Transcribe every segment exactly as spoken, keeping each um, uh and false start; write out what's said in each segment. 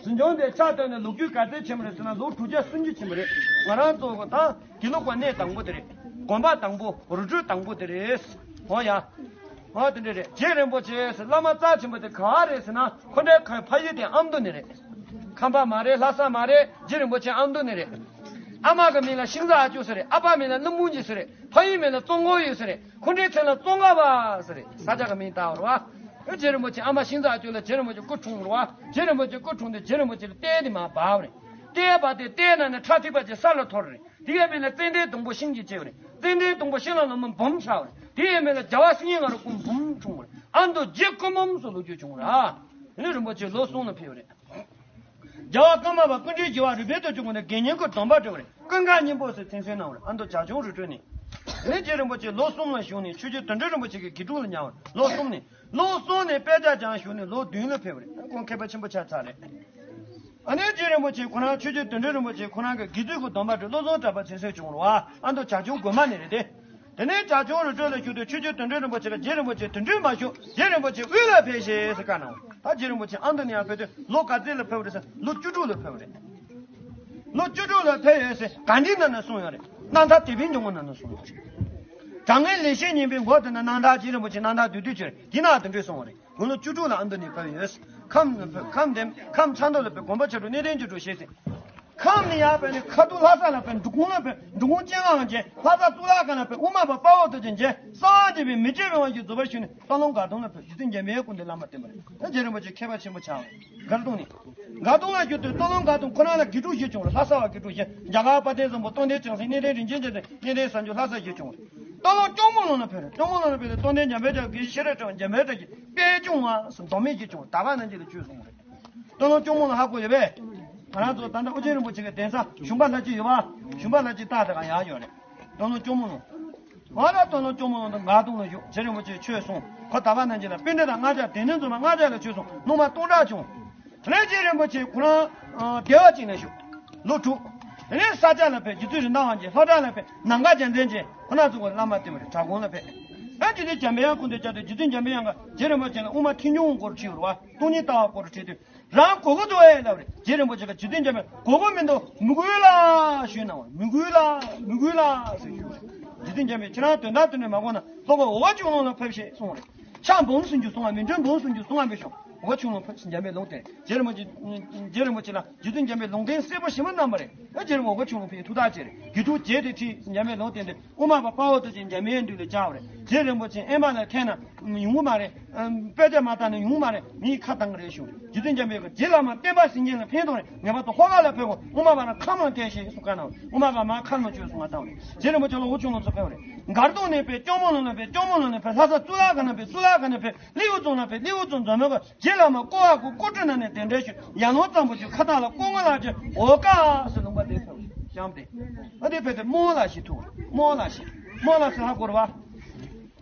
གཟིམ་ཆུང་དེ་ཕྱག་བཏབ་ནས་ལོ་རྒྱུས་ག་ཚོད་ཕྱིན་པ་རེད་ཟེར་ན། ལོ་དྲུག་བརྒྱ་སུམ་ཅུ་ཕྱིན་པ་རེད། ང་རང་ཚོ་གི་ད་དགེ་ལུགས་པ་གནས་དང་པོ་དེ་རེད། དགོན་པ་དང་པོ། རི་ཁྲོད་དང་པོ་དེ་རེད། འོ་ཡ། འོ་དེ་འདྲ་རེད། རྗེ་རིན་པོ་ཆེ་ཟེར་བླ་མ་རྩ་ཆེན་པོ་དེ་ག་བ་རེད་ཟེར་ན། ཁོ་འདྲའི་ཁོའི་ཕ་ཡུལ་དེ་ཨ་མདོ་ནས་རེད། ཁམས་པ་མ་རེད། ལྷ་ས་མ་རེད། རྗེ་རིན་པོ་ཆེ་ཨ་མདོ་ནས་རེད། ཨ་མ་གི་མིང་ལ་ཤིང་བཟའ་ཨ་ཅོ་ཟེར་རེད། ཨ་ཕ་མིང་ལ་ཀླུ་འབུམ་རྗེ་ཟེར་རེད། ཕ་ཡུལ་མིང་ལ་ཙོང་ཁ་ཡུལ་ཟེར་རེད། ཁོ་འདྲའི་མཚན་ལ་ཙོང་ཁ་པ་ཟེར་རེད། ས་ཆ་གི་མིང་བཏགས་པ་རེད་བ། རྗེ་རིན་པོ་ཆེ་ཨ་མ་ཤིང་བཟའ་ཨ་ཅོ་ལ་རྗེ་རིན་པོ་ཆེ་སྐུ་འཁྲུངས་པ་རེད་བ། རྗེ་རིན་པོ་ཆེ་སྐུ་འཁྲུངས་དུས་རྗེ་རིན་པོ་ཆེ་ལ་རྟའི་དེ་མར་བབས་པ་རེད། རྟའི་བབས་དེ་རྟའི་ནང་ནས་ཁྲག་ཐིགས་པ་ཅིག་ས་ལ་འཐོར་རེད། དེ་ཡི་མིང་ལ་ཙན་དན་སྡོང་པོ་ཤིང་གཅིག་བྱས་པ་རེད། ཙན་དན་སྡོང་པོ་ཤིང་ལ་ལོ་མ་འབུམ་ཆགས་པ་རེད། དེ་ཡི་མིང་ལ་རྒྱལ་བ་སེང་གེ་ང་རོ་སྐུ་འབུམ་འཁྲུངས་པ་རེད། ཨ་མདོ་རྗེ་སྐུ་འབུམ་སོགས་ལོ་རྒྱུས་བྱུང་བ་རེད། དེ་ནས་རིན་པོ་ཆེ་ལོ་གསུམ་ལ་ཕེབས་པ་རེད། རྒྱལ་བ་ཀརྨ་པ་ཀུན་འདུས་རྒྱལ་བ་རུས་སྦལ་དུ་བྱུང་བ་ནས་དགེ་བསྙེན་གྱི་སྡོམ་པ་སྤྲད་པ་རེད། ཀུན་དགའ་སྙིང་པོ་ཟེར་མཚན་གསོལ་གནང་བ་རེད། ཨ་མདོ་བྱ་ཁྱུང་རི་ཁྲོད་ནས། དེ་ནས་རྗེ་རིན་པོ་ཆེ་ལོ་གསུམ་ལ་བཞུགས་ནས་ཆོས་རྗེ་དོན་གྲུབ་རིན་པོ་ཆེ་གི་དགེ་ཕྲུག་ལ་ཉར་བ་རེད། ལོ་གསུམ་ནས། ལོ་གསུམ་ནས་དཔེ་ཆ་སྦྱངས་བཞུགས་ནས་ལོ་བདུན་ལ་ཕེབས་པ་རེད། ཁོང་མཁས་པ་ཆེན་པོ་ཆགས་ཚར་རེད། ཨ་ནི་རྗེ་རིན་པོ་ཆེ་ཁོ་རང་ཆོས་རྗེ་དོན་གྲུབ་རིན་པོ་ཆེ་ཁོ་རང་གི་དགེ་ཚུལ་གྱི་སྡོམ་པ་སྤྲད། བློ་བཟང་གྲགས་པ་མཚན་གསོལ་བྱུང་བ་རེད་བ། ཨ་མདོ་བྱ་ཁྱུང་དགོན་པ་ནས་རེད་དེ། དེ་ནས་བྱ་ཁྱུང་རི་ཁྲོད་ལ་བཞུགས་དུས་ཆོས་རྗེ་དོན་གྲུབ་རིན་པོ་ཆེ་ལ་རྗེ་རིན་པོ་ཆེ་དོན་གྲུབ་མ་བཞུགས། རྗེ་རིན་པོ་ཆེ་དབུས་ལ་ཕེབས་ཤིག་ཟེར་བཀའ་གནང་བ། ད་རྗེ་རིན་པོ་ཆེ་ཨ་མདོ་ནས་ཡར་ཕེབས་དུས་ལོ་ག་ཚོད་ལ་ཕེབས་པ་རེད་ཟེར། ལོ་བཅུ་དྲུག་ལ་ཕེབས་པ་རེད། ལོ་བཅུ་དྲུག་ལ་ཕེབས་ཡོད་ཟེར་ག་འདྲི་ནང་ནས་གསུངས་ཡོད་རེད། རྣམ་ཐར་དད་པའི་འཇུག་ངོགས་ནང་ནས་གསུངས་ཡོད་རེད། དྲང་ངེས་ལེགས་བཤད་སྙིང་པོའི་མགོ་དེ་ན་རྣམ་ཐར་རྗེ་རིན་པོ་ཆེ་རྣམ་ཐར་བསྡུས་བསྡུས་ཀྱི་རེད། འདི་ན་དེ་འདྲས་གསུངས་པ་རེད། དགུང་ལོ་བཅུ་དྲུག་ལ་ཨ་མདོ་ནས་ཕེབས་ཡོད། ཁམས་ཁམས་དེ་ཁམས་ཆབ་མདོ་ལ་ཕེབས། དགོན་པ་ཆེ་དྲུག་གནས་བརྟན་ཆེ་དྲུག་བཞེས་ཟིན། ཁམས་ནས་ཡར་ཕེབས་ནས་ཁ་ཐུག་ལྷ་ས་ལ་ཕེབས། འབྲི་གུང་ལ་ཕེབས། འབྲི་གུང་སྤྱན་སྔ་མཇལ། ལྷ་ས་གཙུག་ལག་ཁང་ལ་ཕེབས། དབུ་མ་པ་དཔའ་བོ་རྡོ་རྗེ་མཇལ། གསང་བ་འདུས་པའི་མི་བསྐྱོད་པའི་དབང་གིས་རྫོགས་པར་ཞུས་ནས་སྟོད་ལུང་དགའ་གདོང་ལ་ཕེབས། རྗེ་བཙུན་འཇམ་དཔལ་སྐུ་མདུན་བླ་མ་བསྟེན་པ་རེད། ད་རྗེ་རིན་པོ་ཆེ་མཁས་པ་ཆེན་པོ་ཆགས་པ་རེད། དགའ་གདོང་ནས། དགའ་གདོང་ལ་བཞུགས་དུས་སྟོད་ལུང་དགའ་གདོང་ཁོ་རང་ལ་དགེ་ཕྲུག་བཞི་བྱུང་རེད། ལྷ་ས་བ་དགེ་ཕྲུག་བཞི། རྒྱ་གར་དཔལ་ལྡན་བཟང་པོ། རྟོགས་ལྡན་བྱང་སེང་། གནས་བརྟན་རིན་ཆེན་རྒྱལ་མཚན། གནས་བརྟན་བྱང་ཆུབ། ལྷ་ས་བཞི་བྱུང་རེད། སྟོད་ལུང་སྐྱོར་མོ་ལུང་ལ་ཕེབས་རེད། སྐྱོར་མོ་ལུང་ལ་ཕེབས་ཏེ་རྟོགས་ལྡན་འཇམ་དཔལ་དགའ་དགེ་བཤེས་རབ་འབྲིང་བ་འཇམ་དཔལ་དགྲ་བཅོམ། འཇམ་དཔལ་དགྲ་བཅོམ་དཔལ་འབྱུང་བ་སོགས་མདོ་སྨད་བཞི་བྱུང་རེད། དགའ་གདོང་ནས་བྱུང་བ། སྟོད་ལུང་སྐྱོར་མོ་ལུང་ཧ་གོ་ཡོད་པས། ང་རང་ཚོ་ད་ལྟ་ཨོ་རྒྱན་རིན་པོ་ཆེ་གི་གདན་ས་ཞུམ་པ་ལྷ་ཆོས་ཡོད་པ། ཞུམ་པ་ལྷ་ཆོས་རྟགས་དེ་ག་ཡར་ཡོད་རེད། སྟོད་ལུང་སྐྱོར་མོ་ལུང་། ང་ལ་སྟོད་ལུང་སྐྱོར་མོ་ལུང་དུ་དགའ་གདོང་ལ་བཞུགས། རྗེ་རིན་པོ་ཆེ་ཆོས་གསུངས། ཁོ་དག་པ་རྣམས་ཀྱིས་ལ་པཎྜི་ཏ་ལྔ་བརྒྱ་སྡེ་སྣོད་འཛོམས་པ་ལྔ་བརྒྱ་ལ་ཆོས་གསུངས། སློབ་མ་སྟོང་ཕྲག་བྱུང་། དེ་ནས་རྗེ་རིན་པོ་ཆེ་ཁོ་རང་ཨ་བདེ་བ་ཅན་ལ་བཞུགས། ལོ་དྲུག་དེ་ནས་ས་སྐྱ་ལ་ཕེབས། རྗེ་བཙུན་རེད་མདའ་དབང་རྒྱལ། ལྷོ་བྲག་ལ་ཕེབས། ནམ་མཁའ་རྒྱལ་མཚན་རྗེ་ཁོ་ན་ཚོ་གི་བླ་མ་བསྟེན་པ་རེད། བྲག་དགོན་ལ་ཕེབས། ཨ་རྗེ་བཙུན་འཇམ་པའི་དབྱངས་སྐུ་མདུན་བཅར་དུས་རྗེ་བཙུན་འཇམ་པའི་དབྱངས་ཀྱིས་རྗེ་རིན་པོ་ཆེ་ལ་དབུ་མ་ཐལ་འགྱུར་སྐོར་དྲིས་པ་རེད་བ། སྟོང་ཉིད་ལྟ་བ་སྐོར་དྲིས་དུས། རང་གོ་གི་འདུག་ཨེ་ལབ་རེད། རྗེ་རིན་པོ་ཆེ་གིས་རྗེ་བཙུན་འཇམ་དཔལ་གོ་གི་མི་འདུག་མི་དགོས་ལ་ཞུས་གནང་བ། མི་དགོས་ལ། མི་དགོས་ལ་ཟེར་ཞུས་པ་རེད། རྗེ་བཙུན་འཇམ་དཔལ་ཁྱེད་རང་དོན་དག་དེ་འདྲ་མ་གོ་ན་ལྷོ་ཁ་འོལ་ཁ་ཆོས་ལུང་ལ་ཕེབས་ཤིག་གསུངས་པ་རེད། ཕྱག་འབུམ་སུམ་ཅུ་སོང་བ་མི་འགྲོ། འབུམ་སུམ་ཅུ་སོང་བ་མི་ཤོང་། འོལ་ཁ་ཆོས་ལུང་ཕེབས་ཤིག་འཇམ་དཔལ་ལུང་བསྟན། རྗེ་རིན་པོ་ཆེ། རྗེ་རིན་པོ་ཆེ་ལ་རྗེ་བཙུན་འཇམ་དཔལ་ལུང་བསྟན་གསལ་པོ་ཞིབ་མོ་གནང་བ་རེད། ཨ་རྗེ་རིན་པོ་འོལ་ཁ་ཆོས་ལུང་ཕེབས་ཐུགས་ཐག་བཅད་རེད། དགེ་ཕྲུག་བརྒྱད་དེ་ཁྲིད། འཇམ་དཔལ་ལུང་བསྟན་ཏེ། དབུ་མ་པ་དཔའ་བོ་རྡོ་རྗེ་འཇམ་དཔལ་མདུན་ལ་བཅར་བ་རེད། རྗེ་རིན་པོ་ཆེ་ཨེ་མ་ལ་ཐེན་ན་ཡོང་གི་མ་རེད། ཨ་དཔེ་ཆ་མ་བལྟས་ན་ཡོང་གི་མ་རེད། མིའི་ཁ་བཏང་གི་རེད་ཞུ། རྗེ་བཙུན་འཇམ་དཔལ་གྱིས་རྗེ་བླ་མ་བསྟན་པ་སེང་གེ་ལ་ཕན་ཐོགས་རེད། ངེས་པར་དུ་ལྷོ་ཁ་ལ་ཕེབས་དགོས། དབུ་མ་པ་རྣམས་ཁམས་ལ་ཐེན་ཤིག་གསུངས་བཀའ་གནང་བ་རེད། དབུ་མ་པ་མར་ཁམས་ལ་ཆོས་གསུང་བར་བཏང་བ་རེད། རྗེ་རིན་པོ་ཆེ་ལ་འོལ་ཁ་ཆོས་ལུང་ཚུར་ཕེབས་པ་རེད། དགའ་གདོང་ནས་ཕེབས། སྐྱོར་མོ་ལུང་ལ་ཕེབས། སྐྱོར་མོ་ལུང་ནས་ཕེབས། ལྷ་ས་གཙུག་ལག་ཁང་ནས་ཕེབས། གཙུག་ལག་ཁང་ནས་ཕེབས། ལྷོ་འོད་རྫོང་ལ་ཕེབས། ལྷོ་འོད་རྫོང་འཛོམས་མོལ་གྱི་རྗེ་བླ་མ་ཀོ་བ་ཀོ་ཀོ་ཀྲི་ན་ནས་གདན་འདྲེན་ཞུས། ཡར་ལུང་གཙང་པོ་ཆུ་ཁ་ཐག་ལ་ཀོ་ངོ་ལ་ཅི་འོ་ཀ་ཟེར་ལུང་པ་དེ་ཕེབས་བཤམས་ཏེ། ཨ་དེ་ཕེབས་ཏེ་རྨོ་ལགས་ཤིག་ཐུག་རྨོ་ལགས་ཤིག་རྨོ་ལགས་ཟེར་ཧ་གོ་རེད་བ།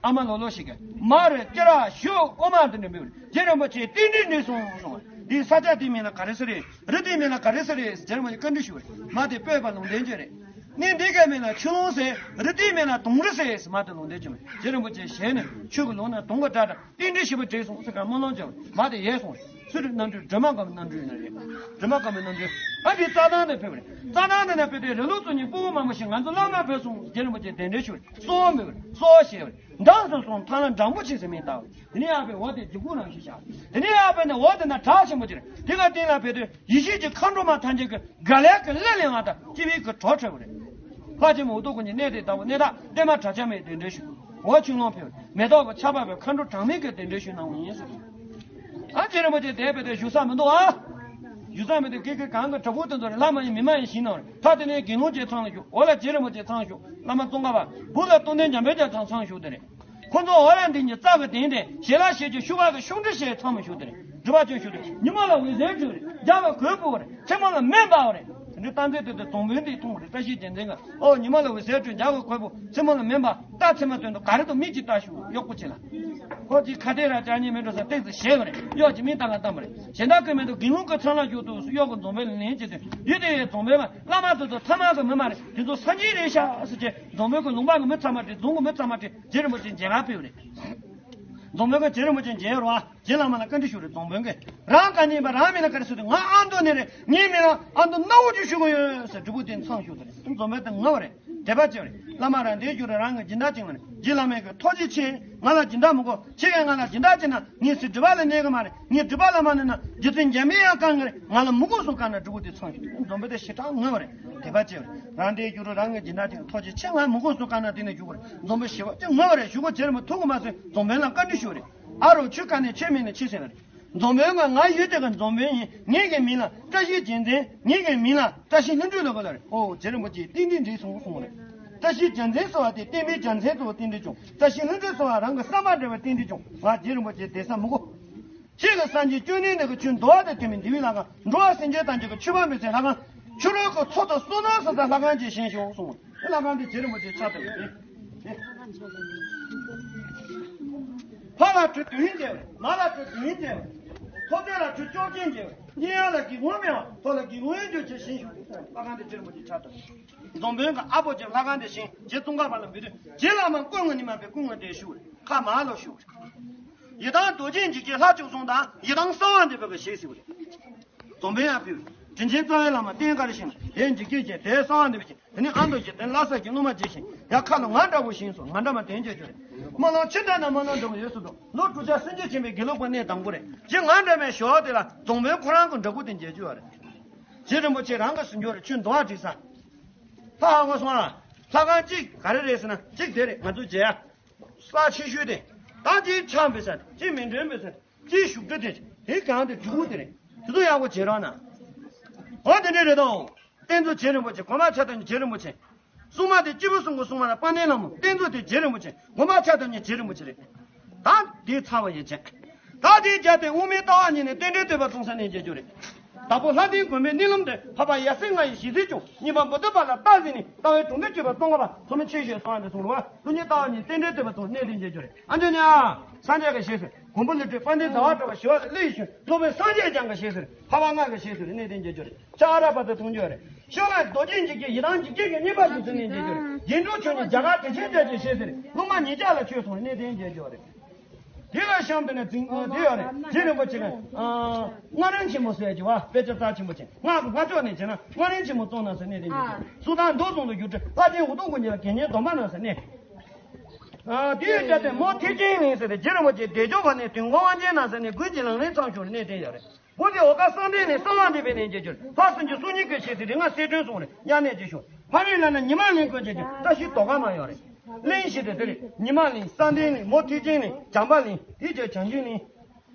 ཨ་མ་ལོ་ལོ་ཞིག་གིས་མ་རེད་ཀྱི་ར་ཞུ་ཨོ་མ་དེ་འདྲ་མི་རེད། རྗེ་རིན་པོ་ཆེ་རྟེན་འབྲེལ་འདི་སོང་སོང་བ། འདི་ས་ཆ་དེའི་མིང་ལ་ག་རེ་ཟེར་རེད། རི་དེའི་མིང་ལ་ག་རེ་ཟེར་རེད། རྗེ་རིན་པོ་ཆེ་བཀའ་འདྲི་ཞུ་བ་རེད། མ་དེ་སྤོས་པ་ལུང་བསྟན་བྱས་རེད། གནས་འདི་གའི་མིང་ལ་ཆུ་ལུང་ཟེར། རི་དེའི་མིང་ལ་དུང་རི་ཟེར། མ་དེ་ལུང་བསྟན་བྱས་མ་རེད། རྗེ་རིན་པོ་ཆེ་ཞལ་ནས་ཆུ་གི་ལུང་ན་དུང་གི་སྒྲ་གྲགས། རྟེན་འབྲེལ་ཞིག་པ་འདྲེས་སོང་ཟེར་ག་སྨོན་ལམ་བྱས་པ་རེད། མ་དེ་ཡལ་སོང་རེད། སུ་རེད། རྣམ་འཕྲུལ་སྒྲོལ་མ་དཀར་མོའི་རྣམ་འཕྲུལ་ཡིན་ན་རེད། སྒྲོལ་མ་དཀར་མོའི་རྣམ་འཕྲུལ། ཨ་འདི་རྩྭ་ཐང་ནས་ཕེབས་པ་རེད། རྩྭ་ཐང་འདི་ནས་ཕེབས་དུས་རི་ལུང་གཙོ་གཉིས་སྤུ་གུ་མང་པོ་ཞིག་ང་ཚོ་བླ་མ་ཕེབས་སོང་། རྗེ་རིན་པོ་ཆེ་གདན་འདྲེན་ཞུས་པ་རེད། གསོལ་བ་འབུལ་བ་རེད། གསོལ་བ་བཞེས་པ་རེད། འགྲམ་དུ་སོང་ཐང་ལ་འགྲམ་པོ་ཆེ་ཟེར་མིང་བཏགས་པ་རེད། དེ་ནས་ཡར་ཕེབས་འོག་དེ་འཇིགས་ཕུག་རང་བཞིན་བཞག་དེ་ནས་ཡར་ཕེབས་ནས་འོག་དེ་ན་བྲག་ཆེན་པོ་ཅིག་རེད། དེ་ག་སྟེང་ལ་ཕེབས་དུས་ཡེ་ཤེས་ཀྱི་མཁའ་འགྲོ་མ་ཐམས་ཅད་ཀྱིས་ག་ལེ་ག་ལེ་ལེན་པ་དང་སྐྱིད་པའི་གི་གྲོགས་འཕྲད་པ་རེད། ལྷ་ཆེན་མོ་འུ་ཐུག་ཀུན་གྱི་གནས་དེ་ལྟ་བུ་གནས་བདག་བསྟན་མ་གྲགས་ཆེན་མའི་གདན་འདྲེན་ཞུས། འོག་ཆུ་ལུང་ཕེབས། མེ་ཏོག་གི་ཆར་པ་བབས། མཁའ་འགྲོ་གྲངས་མེད་ཀྱིས་གདན་འདྲེན་ཞུས་གནང་བ་ཡིན་ཟེར། ཨ་རྗེ་རིན་པོ་ཆེ་དེ་བས་དེ་བཞུགས་ས་མི་འདུག་ཨ། བཞུགས་ས་མི་འདུག་ཀི་ཀི་གང་གི་དྲག་པོ་དེ་ཚོ་རེད། ལྷ་མ་ཡིན་མི་མ་ཡིན་ཞིག་གནང་རེད། ད་དེ་ནས་དགེ་སློང་བཅས་ཚང་ལ་བཞུགས། འོག་ལ་རྗེ་རིན་པོ་ཆེ་ཚང་བཞུགས། བླ་མ་ཙོང་ཁ་པ། བུ་ལ་རྟོགས་ལྡན་འཇམ་དཔལ་རྒྱལ་ཚང་ཚང་བཞུགས་དེ་རེད། ཁོ་ཚོ་འོག་ལ་འདི་ཉིད་རྩ་བའི་གདན་དེ་ཞལ་ལག་ཞལ་གྱི་ཤུ་བ་གི་ཤུགས་འདྲི་ཞེས་ཚང་མ་བཞུགས་དེ་རེད། སྒྲུབ་པ་ཅན་བཞུགས་དེ་ཉི་མ་ལ་འོད་ཟེར་འཕྲོས་རེད། རྒྱ་གར་གོས་སྤུ་བ་རེད། མཚན་མོ་ལ་སྨན་པ་བ་རེད། དེ་འདྲའི་རྟགས་མཚན་དེ་ཚོ་རྫོང་དཔོན་དེས་མཐོང་བ་རེད། བཀྲ་ཤིས་རྒྱལ་མཚན་གྱིས་ཨོ་ཉི་མ་ལ་འོད་ཟེར་འཕྲོས། རྒྱ་གར་གོས་སྤུ། མཚན་མོ་ལ་སྨན་པ། རྟགས་མཚན་མ་སྟོན་དུས་ག་རེ་དང་མིག་གཅིག་ལྟ་ཞུ་གཡོག་པོ་ཆེ་ལ། ཁོ་ཅིག་ཁ་གཏད་ར་བཅག་ཉེན་མེད་འགྲོ་ས་ཏོག་ཙམ་བཞེས་པ་རེད། གཡོག་ཅིག་མིང་བཏགས་ལ་བཏང་བ་རེད། གཞན་དག་གིས་མེད་དུ་དགེ་སློང་གི་ཚང་ལ་བཞུགས་འདུག་ཟེར་གཡོག་གི་རྫོང་དཔོན་ལ་ལན་བྱེད་དུས་ཡུལ་དེའི་རྫོང་དཔོན་ལ་བླ་མ་དེ་ཚོ་ཐ་མལ་གྱི་མི་མ་རེད། དེ་ཚོ་སངས་རྒྱས་རེད་ཤག་ཟེར་བྱས་རྫོང་དཔོན་གྱིས་ལུང་པ་གི་མི་ཚང་མ་ཁྲིད། རྫོང་གི་མི་ཚང་མ་ཁྲིད། རྗེ་རིན་པོ་ཆེ་མཇལ་ཁ་ཕེབས་པ་རེད། རྫོང་དཔོན་གྱིས་རྗེ་རིན་པོ་ཆེ་མཇལ་རོགས། རྗེ་བླ་མ་ལ་བཀའ་འདྲི་ཞུ་རེད། རྫོང་དཔོན་གྱིས་རང་ག་ནས་ཡིན་པ། རང་མིང་ལ་ག་རེ་ཟེར་དུས། ང་ཨ་མདོ་ནས་རེད། ངའི་མིང་ལ་ཨ་མདོ་སྣ་བོ་ཅིག་ཞུ་གི་ཡོད་ཟེར། སྒྲུབ་ཕུག་དེ་མཚམས་ཞུགས་ཏེ་རེད། རྫོང་དཔོན་དེ་ངུ་བ་རེད། དད་པ་ཆེ་བ་རེད། བླ་མ་རང་དེའི་རྒྱུ་རུ་རང་གི་སྦྱིན་བདག་བྱེད་ངོ་རེད། རྗེ་བླ་མས་གི་ཐུགས་རྗེ་ཆེ། ང་ལ་སྦྱིན་བདག་མི་དགོས། ཁྱེད་ཀྱིས་ང་ལ་སྦྱིན་བདག་བྱེད་ན་ངའི་སྲིད་སྒྲུབ་པ་ལ་གནས་གི་མ་རེད། ངའི་སྒྲུབ་པ་ལ་མ་གནས་ན་རྗེ་བཙུན་འཇམ་པའི་དབྱངས་བསྐང་གི་རེད། ང་ལ་མི་དགོས་གསུངས་བཀའ་གནང་སྒྲུབ་ཕུག་དེ་མཚམས་ཞུགས་ཏེ། རྫོང་དཔོན་དེ་ཞེ་དྲག་ངུ་བ་རེད། དད་པ་ཆེ་བ་རེད། རང་དེའི་རྒྱུ་རུ་རང་གི་སྦྱིན་བདག་བྱེད་ཀྱི་ཐུགས་རྗེ་ཆེ། ང་མི་དགོས་གསུངས་བཀའ་གནང་དེ་ནས་བཞུགས་པ་རེད། རྫོང་དཔོན་ཞེ་པོ་ཅིག་ངུ་བ་རེད། བཞུགས་སྒོ་རྗེ་རིན་པོ་ཐུགས་ཁུར་མ་སོན། རྫོང་དཔོན་ལ་བཀའ་འདྲི་ཞུ་རེད། ཨ་རོ། ཁྱོད་ག་ནས་ཁྱོད་མིང་ནས་ཅི་ཟེར་བ་རེད། རྫོང་དཔོན་གྱིས་ང་ཡུལ་དེ་གི་རྫོང་དཔོན་ཡིན། ངེད་ཀྱི་མིང་ལ་བཀྲ་ཤིས་རྒྱལ་མཚན། ངེད་ཀྱི་མིང་ལ་བཀྲ་ཤིས་ལྷུན་གྲུབ་ལབ་གི་ལ་རེད། ཨོ། རྗེ་རིན་པོ་ཆེ་ཏན་ཏན་འགྲིག་སོང་གསུངས་རེད། བཀྲ་ཤིས་རྒྱལ་མཚན་ཟེར་བ་དེ་བསྟན་པའི་རྒྱལ་མཚན་ཟེར་བ་ཏན་ཏན་བྱུང་། བཀྲ་ཤིས་ལྷུན་གྲུབ་ཟེར་བ་རང་གི་བསམ་པ་འགྲུབ་པ་ཏན་ཏན་བྱུང་། ང་རྗེ་རིན་པོ་ཆེ་དེ་ས་མི་གོ། ཁྱེད་ཀྱི་སངས་རྒྱས་བཅོམ་ལྡན་འདས་ཀྱིས་ཁྱོད་འགྲོ་བ་དང་མཐུན་པའི་འདུལ་བའི་ལྷ་ཁང་། འགྲོ་བ་སེམས་ཅན་ཐམས་ཅད་ཀྱི་མཆོད་པ་འབུལ་སའི་ལྷ་ཁང་། ཕྱི་རོལ་གྱི་མཚོ་དང་སོ་ནམ་ཟ་སའི་ལྷ་ཁང་ཅིག་བཞེངས་ཤོག་གསུངས། དེ་ལྷ་ཁང་དེ་རྗེ་རིན་པོ་ཆེ་ཕྱག་བཏབ་པ་རེད། ཕ་ལ་བུ་བདུན་བྱས་པ་རེད། མ་ལ་བུ་བདུན་བྱས་པ་རེད། ཐོབ་བྱ་ལ་བུ་བཅོ་བརྒྱད་བྱས་པ་རེད། གཉེན་ཡ་ལ་གི་ངོ་མེད་པ། ཐོབ་ལ་གི་ངོ་ཡོད་རྒྱུ་ཆེ་ཞིང་ཞུ། ལྷ་ཁང་དེ་རྗེ་རིན་པོ་ཆེ་ཕྱག་བཏབ། རྫོང་དཔོན་གྱིས་ཨ་ཕོ་ཆེ་ལྷ་ཁང་དེ་བཞེངས། རྗེ་ཙོང་ཁ་པ་ལ་འབུལ་དུས། རྗེ་བླ་མ་སྐུ་ངོ་ཉི་མ་པའི་སྐུ་ངོ་དེ་ཞུ་རེད། ཁ་མ་ལོ་ཞུ་རེད། ཡི་དམ་རྡོ་རྗེ་འཇིགས་བྱེད་ལྷ་བཅུ་གསུམ་དང་། ཡི་དམ་གསང་བ་འདུས་པའི་གི་ཞེས་ཟེར་བ་རེད། རྫོང་དཔོན་ཡང་ཕུལ། དྲིན་ཅན་རྩ་བའི་བླ་མ་རྟེན་དཀར་ཞིང་། དེ་འཇིགས་བྱེད་ཅན། དེ་གསང་བ་འདུས་པའི་ཞིང་། དེ་ནི་ཨ་མདོ་ཞིང་། དེ་ནི་ལྷ་ས་ཞིང་། སློབ་མ་རྗེ་ཞིང་། ཡང་ཁ་ལོ་ང་འདྲ་བོ་ཞིང་སོགས། ང་འདྲ་མ་དོན་བྱེད་རྒྱུ་རེད། སྨོན་ལམ་ཕྱི་འདྲ་ན་སྨོན་ལམ་འདྲ་བོ་ཡོད་སུ་འདུག་ལོ་དྲུག་བརྒྱ་སུམ་ཅུ་ཕྱིན་པའི་དགེ་ལུགས་པ་གནས་དང་པོ་རེད། རྗེ་ང་འདྲ་མའི་ཞོར་དེ་ལ་རྫོང་དཔོན་ཁོ་རང་གི་འདྲ་སྐུ་དེ་མཇལ་རྒྱུ་ཡོད་རེད། རྗེ་རིན་པོ་ཆེ་རང་གི་ཟིན་རྒྱུ་རེད། ཁྱོད་འདུག་བ་འགྲིག་ས། ལྷ་ཧ་གོ་སོང་ཨ། ལྷ་ཁང་གཅིག་ག་རེ་རེད་ཟེར་ན། གཅིག་དེ་རེད། ང་ཚོ་མཇལ་ཡ་ས་ཆེ་ཤོས་དེ། ད་དེའི་ཕྱག་འབུལ་ས་དེ། དེའི་མཎྜལ་འབུལ་ས་དེ། དེའི་བཞུགས་ཁྲི་དེ། དེའི་གང་དེ་སྒྲུབ་ཕུག་དེ་རེད། དེ་ཚོ་ཡག་པོ་བྱེད་རོགས་གནང་། འོ་དེ་འདྲ་རེད་དོ། རྟེན་གཙོ་རྗེ་རིན་པོ་ཆེ། གོང་མ་ཕྱག་བཏབ་མཁན་རྗེ་རིན་པོ་ཆེ། སྲུང་མ་དེ་སྐྱེས་བུ་སྲུང་མཁན་སྲུང་མ་དང་། དཔལ་ལྡན་ལྷ་མོ། རྟེན་གཙོ་དེ་རྗེ་རིན་པོ་ཆེ། གོང་མ་ཕྱག་བཏབ་མཁན་རྗེ་རིན་པོ་ཆེ་རེད། ད་དེའི་ཚ་བ་ཡན་ཆད། ད་དེའི་རྒྱབ་རྟེན་དབུ་མའི་ལྟ་བ་གཉིས་ནས་རྟེན་འབྲེལ་བསྟོད་པ་གསུང་ས་གནས་མཇལ་རྒྱུ་རེད། དྭགས་པོ་ལྷ་ལྡན་དགོན་པའི་གནས་ལམ་དུ། འཕགས་པ་ཡབ་སྲས་ལྔ་ཡི་ཞལ་གཟིགས་བྱུང་། གཉིས་པ་བོ་དྷི་པཱ་ལ་རྟག་གཟིགས་ནས། ལྟ་བའི་གྲོང་ཁྱེར་སྤྱོད་པ་ཙོང་ཁ་པ་ཐོགས་མེད་ཆོས་བཞིན་གསང་བ་འདུས་གསུངས་རེད་པ། སློབ་གཉེར་ལྟ་བ་གཉིས་རྟེན་འབྲེལ་བསྟོད་པ་གསུང་གནས་དེ་མཇལ་རྒྱུ་རེད། ཨ་འཇོ་ཉ། སངས་རྒྱས་ཀྱི་ཞལ་གཟིགས། མགོན་པོ་ཀླུ་སྒྲུབ། དཔལ་ལྡན་ཟླ་བ་གྲགས་པ་ཞི་བ་ལྷས་ཡིད་བཞིན། སློབ་དཔོན་སངས་རྒྱས་བསྐྱངས་ཀྱི་ཞལ་གཟིགས། འཕགས་པ་ལྔ་གི་ཞལ་གཟིགས་གནས་དེ་མཇལ་རྒྱུ་རེད། ལྕགས་ར་བར་དུ་མཐོང་རྒྱུ་རེད། ཤོ་ལོ་ཀ་རྡོ་རྗེ་འཇིགས་བྱེད་ཡི་དམ་འཇིགས་བྱེད་ཀྱི་བརྙས་པ་ཞི་སའི་གནས་མཇལ་རྒྱུ་རེད། རྒྱན་དྲུག་མཆོག་གཉིས་རྒྱ་གར་གྲི་ཆེན་རྒྱལ་གྱི་ཞལ་གཟིགས། སློབ་མ་ཉིས་བརྒྱ་ལ་ཆོས་གསུངས་གནས་དེ་མཇལ་རྒྱུ་རེད། དེ་ལ་གཤམ་དུ་ནས་འཛིན་དེ་ཡོད་རེད། རྗེ་རིན་པོ་ཆེ་གིས་ཨ་སྔགས་རིམ་ཆེན་མོ་ཟེར་གྱི་བ། དཔེ་ཆ་རྩ་ཆེན་པོ་ཆེ། སྔགས་ཀྱི་སྔགས་ཕྱོགས་ནས་བྱས་ན་སྔགས་རིམ་ཆེན་མོ་གསུངས་གནང་སའི་གནས་དེ་མཇལ་རྒྱུ། སུ་དང་མདོ་གསུམ་དུ་བསྒྱུར་ཏེ། ལྷ་ཆེན་འུ་དུམ་ཀུན་གྱིས་དགེ་བསྙེན་སྡོམ་པ་གནང་སའི་གནས། ཨ་དེའི་རྒྱབ་རྟེན་མོ་ཐེག་ཆེན་གླིང་ཟེར་ཏེ། རྗེ་རིན་པོ་ཆེ་བདེ་མཆོག་དབང་ལྡན་དུས་འཁོར་དབང་ཆེན་གནང་སའི་གནས། དགུན་གྱི་ལང་ལིང་མཚམས་ཞུགས་གནས་དེ་ཡོད་རེད། བོད་ཀྱི་འོལ་ཁ་གསང་བདེ་གླིང་གསང་བ་འདུས་པའི་གནས་མཇལ་རྒྱུ་རེད། ལྷ་སུམ་ཅུ་སོ་གཉིས་ཀྱི་ཞལ་གཟིགས། རིག་སྔགས་གསལ་སྒྲོན་གསུངས་རེད། དབྱར་གནས་ཅིག་ཞུ། ཕ་རི་ལ་ན་ཉི་མ་གླིང་དགོན་མཇལ་རྒྱུ། བཀྲ་ཤིས་རྡོ་ཁང་མ་ཡོད་རེད། གླིང་བཞི་དེ་དེ་རེད། ཉི་མ་གླིང་། གསང་བདེ་གླིང་། མོ་ཐེག་ཆེན་གླིང་། བྱམས་པ་གླིང་། དེའི་རྗེས་བྱང་ཆུབ་གླིང་།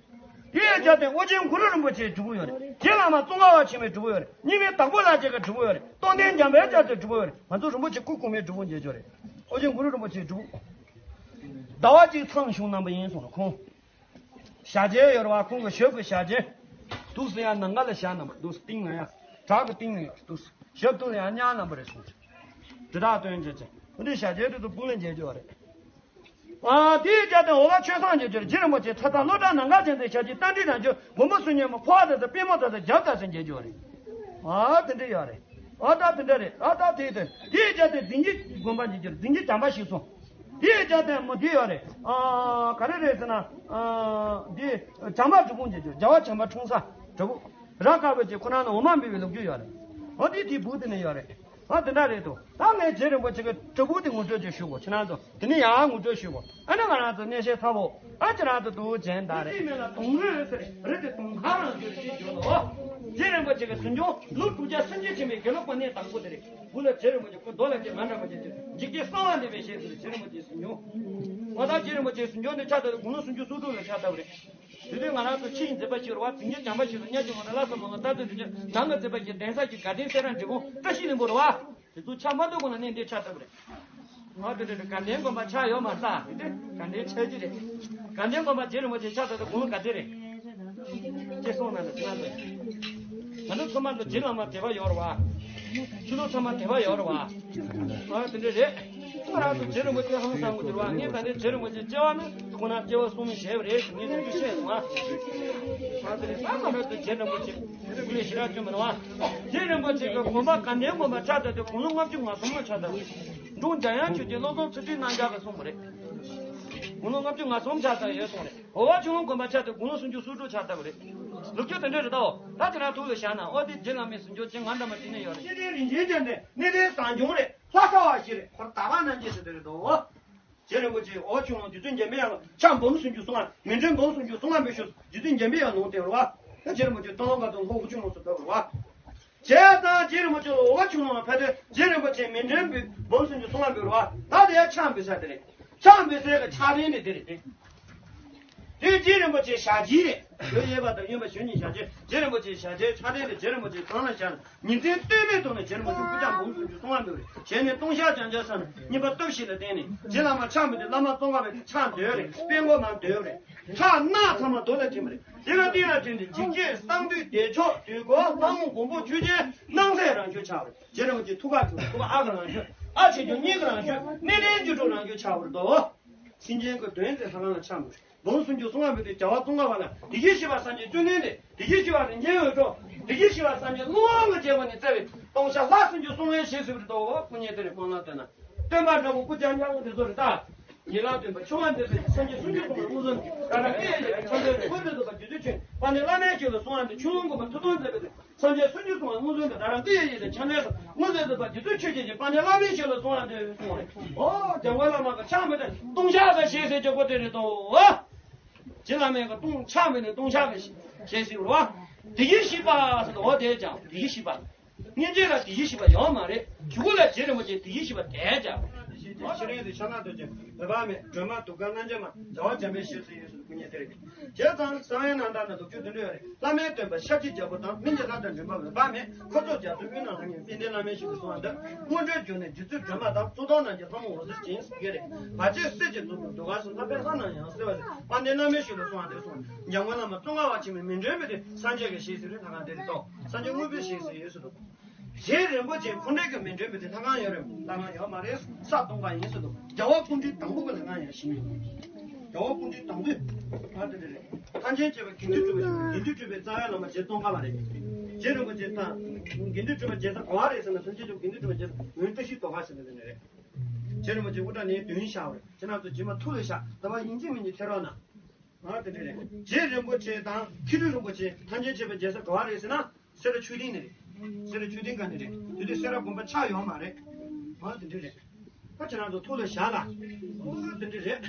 དེའི་རྒྱབ་རྟེན་ཨོ་རྒྱན་གུ་རུ་རིན་པོ་ཆེའི་སྒྲུབ་ཕུག་ཡོད་རེད། རྗེ་བླ་མ་ཙོང་ཁ་པ་ཆེན་པོའི་སྒྲུབ་ཕུག་ཡོད་རེད། རྙིང་མའི་དྭགས་པོ་ལྷ་རྗེ་གི་སྒྲུབ་ཕུག་ཡོད་རེད། སྟོབས་ལྡན་འཇམ་དཔལ་རྒྱ་མཚོའི་སྒྲུབ་ཕུག་ཡོད་རེད། ང་ཚོ་རིན་པོ་ཆེ་སྐུ་གོང་མའི་སྒྲུབ་ཕུག་མཇལ་རྒྱུ་རེད། ཨོ་རྒྱན་གུ་རུ་རིན་པོ་ཆེའི་སྒྲུབ་ཕུག་ཟླ་བ་གཅིག་མཚམས་བཞུགས་གནང་པ་ཡིན་གསུངས་རེད། ཁོང་ཞབས་རྗེས་ཡོད་རེད་པ། ཁོང་གི་ཞབས་ཀྱི་ཞབས་རྗེས། འདུག་སེ་ཡར་ནང་ཁ་ལ་བཞག་གནང་པ། འདུག་སེ་རྟིང་ལ་ཡར། བྲག་གི་རྟིང་ལ་ཡར། འདུག་སེ་ཞབས་ཏོག་ལ་ཡར་བསྙལ་གནང་པ་རེད་གསུངས་རེད། དྲི་བརྡ་སྟོན་བྱས་བྱས། འདི་ཞབས་རྗེས་དེ་ཚོ་སྤུ་ལ་མཇལ་རྒྱུ་རེད། ཨ་དེའི་རྒྱབ་རྟེན་འོལ་ཁ་ཆོས་བཟང་མཇལ་རྒྱུ་རེད། རྗེ་རིན་པོ་ཆེ་ཚ་ཐང་སློབ་གྲྭ་ནང་ཁ་ཅན་དེ་ཞབས་ཀྱི་རྟ་མགྲིན་རང་བྱོན། མགོན་པོ་གསུང་སྙན་མོ། འཕོ་བ་དེ་ཚོ་པད་མོ་དེ་ཚོ་རྒྱབ་དགའ་སེ་མཇལ་རྒྱུ་རེད། ཨ་དེ་འདྲ་ཡོད་རེད། ཨ་ད་དེ་འདྲ་རེད། ཨ་ད་དེ་དེ་དེའི་རྒྱབ་རྟེན་རྫིང་བུ་དགོན་པ་མཇལ་རྒྱུ་རེད། རྫིང་བུ་བྱམས་པ་ཞིག་སོང་། དེའི་རྒྱབ་རྟེན་མོ་དེ་ཡོད་རེད། ཨ་ག་རེ་རེད་ཟེར་ན། ཨ་དེ་བྱམས་པ་སྒྲུབ་ཕུག་མཇལ་རྒྱུ། རྒྱལ་བ་བྱམས་པ་འཁྲུངས་ས་སྒྲུབ་ཕུག་ར་དཀར་པོ་ཆེ་ཁོ་ན་ན་འོ་མ་འབུལ་བའི་ལོ་རྒྱུས་ཡོད་རེད། ཨ་དེ་དེའི་སྦུག་དེ་ནས་ཡོད་རེད། ཨ་དེ་འདྲ་རེད་དོ། ད་ངས་རྗེ་རིན་པོ་ཆེ་གི་སྒྲུབ་ཕུག་དེ་ངོ་སྤྲོད་ཅིག་ཞུ་གོ། ཁྱེད་རང་ཚོ་དེ་ནས་ཡང་ངོ་སྤྲོད་ཞུ་གོ། ཨ་ནི་ང་རང་ཚོ་གནས་བཤད་ཚ་བོ། ཨ་ཁྱེད་རང་ཚོ་དུ་ཅན་ད་རེད། དེ་མིན་ལ་དུང་རི་ཟེར་རི་དེ་དུང་ཁ་རང་ཚོའི་རི་ཞེས་བརྗོད་ནོ། རྗེ་རིན་པོ་ཆེ་གི་གཟིམ་ཆུང་ལོ་དྲུག་བརྒྱ་སུམ་ཅུ་ཕྱིན་པའི་དགེ་ལུགས་པ་གནས་དང་པོ་དེ་རེད། དགུ་ལ་རྗེ་རིན་པོ་ཆེ། དགུ་རྡོ་ལ་རྗེ་མ་འདྲ་མ་རྗེ་དེ་འཇིགས་བྱེད་གསང་བ་འདུས་པའི་ཞལ་ཟེར། རྗེ་རིན་པོ་ཆེའི་གཟིམ་ཆུང་། ང་ད་རྗེ་རིན་པོ་ཆེའི་གཟིམ་ཆུང་དེ་ཕྱག་བཏབ་དུས་དགུང་ལོ་སུམ་ཅུ་སོ་དྲུག་ལ་ཕྱག་བཏབ་པ་རེད། དེ་དུས་ང་རང་ཚོ་ཕྱི་ཡི་མཛད་པ་ཞིག་རེད་པ། རྫིང་བུ་བྱམས་པ་ཞིག་ཏུ་གཉའ་ཆེན་མོ་དང་བླ་ས་མོ་ལ་ལྟ་ཚུལ་དུས་ཆེན། ནང་གི་མཛད་པ་ཞིག་གདན་ས་ཞིག་དགའ་ལྡན་གསལ་རང་འབྲི་གུང་བཀྲ་ཤིས་ལྷུན་པོ་རེད་པ། དེ་ཚོ་ཆགས་མ་ཐུབ་གོང་ལ་གནས་འདིར་ཕྱག་བཏབ་པ་རེད། ང་དེ་འདྲ་དགའ་ལྡན་དགོན་པ་ཆགས་ཡོད་མ་རེད། དེ་དགའ་ལྡན་ཆགས་ཀྱི་རེད། དགའ་ལྡན་དགོན་པ་རྗེ་རིན་པོ་ཆེ་ཕྱག་བཏབ་དུས་དགུང་ལོ་ག་ཚོད་རེད། ཅེས་གསུངས་གནང་དང་ཅི་གནང་དང་། ང་ཚོ་ཚང་མ་ཚོ་རྗེ་བླ་མ་དད་པ་ཡོད་རེད་པ། ཆོས་ལུགས་ཚང་མ་དད་པ་ཡོད་རེད་པ། ཨ་དེ་འདྲ་རེད། ང་རང་ཚོ་རྗེ་རིན་པོ་ཆེ་ཧང་སང་གི་འདུག་པ། ངས་ད་ནས་རྗེ་རིན་པོ་ཆེ་སྐྱེ་བ་ནི་ཁོང་རྣམ་སྐྱེ་བ་གསུམ་བཞེས་པ་རེད་ངས་ཐུགས་རྗེ་ཆེ་སོང་ཨ། ང་ཚོ་རེད་ད་ང་རང་ཚོ་རྗེ་རིན་པོ་ཆེ་སྐུ་ལས་ཞེ་དྲག་བྱུང་མི་འདུག་ཨ། རྗེ་རིན་པོ་ཆེ་གི་དགོན་པ་དགའ་ལྡན་དགོན་པ་ཕྱག་བཏབ་དུས་དགུང་ལོ་ལྔ་བཅུ་ང་གསུམ་ལ་ཕྱག་བཏབ་པ་རེད། འབྲོང་འཇམ་དབྱངས་ཆོས་རྗེ་བློ་བཟང་ཚུལ་ཁྲིམས་རྣམ་རྒྱལ་གྱིས་གསུངས་པ་རེད། དགུང་ལོ་ལྔ་བཅུ་ང་གསུམ་ཆགས་ཚར་ཡོད་སོང་རེད། འོ་བ་ཆུ་ལོང་དགོན་པ་ཆགས་དུས་དགུང་ལོ་སུམ་ཅུ་སོ་དྲུག་ཆགས་ཚར་བ་རེད། ལོ་རྒྱུས་དེ་འདྲ་རེད་དོ། ད་ཁྱེད་རང་ཐུགས་ལ་བཞག་ན། ཨོ་དེ་རྗེ་བླ་མའི་གཟིམ་ཆུང་ཅན་ང་འདྲ་མ་དེ་ནས་ཡོད་རེད། ཤེས་ལྡན་རིན་ཆེན་སྐྱོན་ལྡན་གནས་བརྟན་བཟང་སྐྱོང་རེད། ལྷ་ས་བ་ཞིག་རེད། ཁོ་རྟ་བ་ནང་གི་ཟེར་དེ་རེད་དོ། རྗེ་རིན་པོ་ཆེ་འོ་ཆུ་ལོང་རྗེ་བཙུན་འཇམ་པའི་དབྱངས་ལ་ཕྱག་འབུམ་སུམ་ཅུ་སོ་ལྔ། མཎྜལ་འབུམ་སུམ་ཅུ་སོ་ལྔ་འབུལ་ཞུས། རྗེ་བཙུན་འཇམ་པའི་དབྱངས་ལུང་བསྟན་རོ། ད་རྗེ་རིན་པོ་ཆེ་སྟོང་ལོ་འགའ་དང་ལྷོ་འོ་ཆུ་ལོང་སུ་ཕེབས་རོ། བྱས་ཙང་རྗེ་རིན་པོ་ཆེ་ལ་འོ་ཆུ་ལོང་ལ་ཕེབས་དུས་རྗེ་རིན་པོ་ཆེ་མཎྜལ་འབུམ་སུམ་ཅུ་སོ་ལྔ་འབུལ་རོ། ད་དེ་ཡང་ཕྱག་འབུལ་ས་དེ་རེད། ཕྱག་འབུལ་སའི་གི་ཕྱག་རྟེན་དེ་དེ་རེད་དེ། དེ་རྗེ་རིན་པོ་ཆེ་ཞལ་རྗེས་རེད། ཡོད་ཡོད་པ་དང་གཡོན་པ་གཞོན་ཉིད་ཞལ་རྗེས། རྗེ་རིན་པོ་ཆེ་ཞལ་རྗེས་ཕྱག་རྟེན་དེ་རྗེ་རིན་པོ་ཆེ་གང་ལ་བཞག་ན། ཉིན་མཚན་ལྟོས་མེད་ཐོག་ནས་རྗེ་རིན་པོ་ཆེ་སྐུ་ཕྱག་འབུམ་སུམ་ཅུ་སོ་ལྔ་འབུལ་རེད། བྱས་ནས་ལྟུང་བཤགས་བྱང་ཆུབ་ས་ནས་གཉིས་པ་སྟོབས་བཞི་ལ་བརྟེན་ནས་རྗེ་བླ་མ་ཕྱག་འབུལ་དུས་བླ་མ་ཙོང་ཁ་པའི་ཕྱག་འདོད་རེད། དཔལ་མགོན་མ་འདོད་རེད། ཕྱག་ན་ཚང་མ་རྡོ་ལ་ཐིམ་རེད། དེ་ལ་བརྟེན་ལ་བརྟེན་ཏེ་འཇིགས་བྱེད་གསང་འདུས་བདེ་མཆོག་དུས་འཁོར་ལྷ་མོ་མགོན་པོ་ཆོས་རྒྱལ་སྣང་མཛད་རང་བྱོན་ཆགས་པ་རེད། རྗེ་རིན་པོ་ཆེ་ཐུགས་ཁ་ཆུ་ཐུགས་ཁ་ཨ་གི་རང་བྱོན། ཨ་ཆེ་ཆུང་གཉིས་ཀྱི་རང་བྱོན། གནས་བརྟན་བཅུ་དྲུག་རང་བྱོན་ཆགས་པ་རེད་དོ། སེམས་ཅན་གྱི་དོན་དེ་ལྷ་ཁང་ལ་ཕྱག་འབུལ། འབུམ་སུམ་ཅུ་སོ་ལྔ་འབུལ་དུས་རྒྱལ་བ་ཙོང་ཁ་པ་ལ་བདེ་གཤེགས་པ་སངས་རྒྱས་བཅོམ་ལྡན་འདས། བདེ་གཤེགས་པ་རིན་ཆེན་འོད་འཕྲོ། བདེ་གཤེགས་པ་སངས་རྒྱས་ཀླུ་དབང་གི་རྒྱལ་པོ་ནས་བསྩལ་བའི་ལྟུང་བཤགས་ལྷ་སུམ་ཅུ་སོ་ལྔའི་ཞལ་གཟིགས་པ་རེད་དོ། སྐུ་བརྙན་དེ་རེད། སྤང་བླང་དེ་ན་སྟོན་པ་འདྲ་བོ་སྐུ་རྐྱང་རྐྱང་དེ་ཚོ་རེད་ད། ཡིད་ལ་སྟོན་པ་ཆུང་བ་འདི་ཚོ་སངས་རྒྱས་སུམ་ཅུ་སོ་ལྔ་མངོན་སུམ་དུ་ཀ་ར་ཀེ་ཡ་ཡི་ཆ་འདོད་དབུ་མཛད་དུ་བ་རྒྱུད་དུ་ཆོས་དཔལ་ལྡན་བླ་མའི་ཞལ་ལ་གསུང་བ་འདི་ཆུ་ལོང་དགོན་པ་ཐུགས་དམ་མཛད་པའི་སངས་རྒྱས་སུམ་ཅུ་སོ་ལྔ་མངོན་སུམ་དུ་ཀ་ར་ཀེ་ཡ་ཡི་ཆ་འདོད་དབུ་མཛད་དུ་བ་རྒྱུད་དུ་ཆོས་ཀྱི་དཔལ་ལྡན་བླ་མའི་ཞལ་ལ་གསུང་བ་འདི་གསུང་བ་རེད། ཨོ་འཇམ་མགོན་བླ་མ་གི་ཕྱག་མི་དེ་ལྟུང་བཤགས་ཀྱི་ཞལ་ཟེར་གྱི་སྒོ་དེ་རེད་དོ། རྗེ་བླ་མའི་གི་ལྟུང་ཕྱག་མི་དེ་ལྟུང་བཤགས་ཀྱི་ཞལ་ཟེར་བ་རེད་བ། བདེ་གཤེགས་པ་ཟེར་དོ། འོ་དེ་ཀྱང་བདེ་གཤེགས་པ། སྔོན་ཆད་ལ་བདེ་གཤེགས་པ་ཡོད་མ་རེད། གཞུག་གུ་ལ་རྗེ་རིན་པོ་ཆེ་བདེ་གཤེགས་པ་དེ་ཀྱང་། ཤེས་རིག་གི་ཤ་ན་ཏོ་ཅན་འོད་དཔག་མེད། སྒྲོལ་མ་གདུགས་དཀར་རྣམ་འབྱེད་མ། རྒྱལ་བ་འཇམ་དཔལ་ཞལ་གཟིགས་ཡོད་ཟེར་དུས་སྐུ་བརྙན་དེ་རེད། བྱས་ཙང་གསང་བའི་རྣམ་ཐར་ན་ལོ་རྒྱུས་དེ་འདྲ་ཡོད་རེད། བླ་མའི་སྟོན་པ་ཤཱཀྱའི་རྒྱལ་པོ་དང་། སྨན་གྱི་ལྷ་དང་འདྲེན་པ་འོད་དཔག་མེད། འཁོར་ཚོགས་རྒྱ་མཚོའི་དབུས་ན་ལྷང་ངེར་དཔལ་ལྡན་བླ་མའི་ཞལ་ལ་གསུང་བ་འདི། སྔོན་འགྲོའི་རྒྱུ་ནི་རྗེ་བཙུན་སྒྲོལ་མ་དང་། གཙུག་ཏོར་རྣམས་ཀྱི་ལྷ་མོ་འོད་ཟེར་ཅན་ཟེར་གྱི་རེད། བར་ཆད་སེལ་ཞིང་འཇོམས་པའི་གདུགས་དཀར་གསུམ། ལྷག་པའི་ལྷ་རྣམས་ཡང་སེལ་བ་ཟེར། དཔལ་ལྡན་བླ་མའི་ཞལ་ལ་གསུང་བ་འདི་གསུངས། འཇམ་མགོན་བླ་མ་ཙོང་ཁ་པ་ཆེན་མོའི་མཎྜལ་འབུལ་དུས་སངས་རྒྱས་ཀྱི་ཞལ་གཟིགས་རེད། ལྷ་ཁང་དེ་རེད་དོ། སངས་རྒྱས་དངོས་པོའི་ཞལ་གཟིགས་ཡོད་ཟེར་དོ། རྗེ་རིན་པོ་ཆེ་ཁོང་འདྲ་གི་མཎྜལ་འབུལ་དུས་ལྷ་ཁང་ཡོད་རེད། ལྷ་ཁང་ཡོད་མ་རེད། ས་སྟོང་པ་ཡིན་ཟེར་དོ། རྒྱལ་བ་སྐུ་ཕྲེང་དང་པོ་གི་ལྷ་ཁང་ཡང་བཞེངས་ཡོད། རྒྱལ་བ་སྐུ་ཕྲེང་དང་པོས་ང་དེ་འདྲ་རེད། ཐམས་ཅད་མཁྱེན་པ་དགེ་འདུན་གྲུབ་པ་ཞིག་དགེ་འདུན་གྲུབ་པའི་རྩ་བའི་བླ་མ་རྗེ་ཙོང་ཁ་པ་རེད། རྗེ་རིན་པོ་ཆེ་དང་དགེ་འདུན་གྲུབ་པ་མཇལ་ས་ག་བ་རེད་ཟེར་ན། ཐམས་ཅད་མཁྱེན་པ་དགེ་འདུན་གྲུབ་པ་མཇལ་ས་འོན་བཀྲ་ཤིས་རྡོ་ཁ་ཟེར་ན་དེ་ནས་རེད། རྗེ་རིན་པོ་ཆེ་དབུ་སྐྲ་ནས་བདུན་བཞག་པ་རེད། ཁྱེད་རང་ཚོ་རྗེས་མ་ཐུགས་ལ་བཞག་ད་བར་ཡིན་གཅིག་མིན་གཅིག་ཐེ་རོགས་གནང་། ང་དེ་འདྲ་རེད། རྗེ་རིན་པོ་ཆེ་དང་མཁས་གྲུབ་རིན་པོ་ཆེ་ཐམས་ཅད་མཁྱེན་པ་མཇལ་ས་ག་བ་རེད་ཟེར་ན། སེ་ར་ཆོས་སྡིངས་ནས་རེད། སེ་ར་ཆོས་སྡིངས་སྒང་ནས་རེད། དེ་དུས་སེ་ར་དགོན་པ་ཆགས་ཡོད་མ་རེད། ང་དེ་འདྲ་རེད། ད་ཁྱེད་རང་ཚོ་ཐུགས་ལ་བཞག་ལ། ང་དེ་འདྲ་རེད།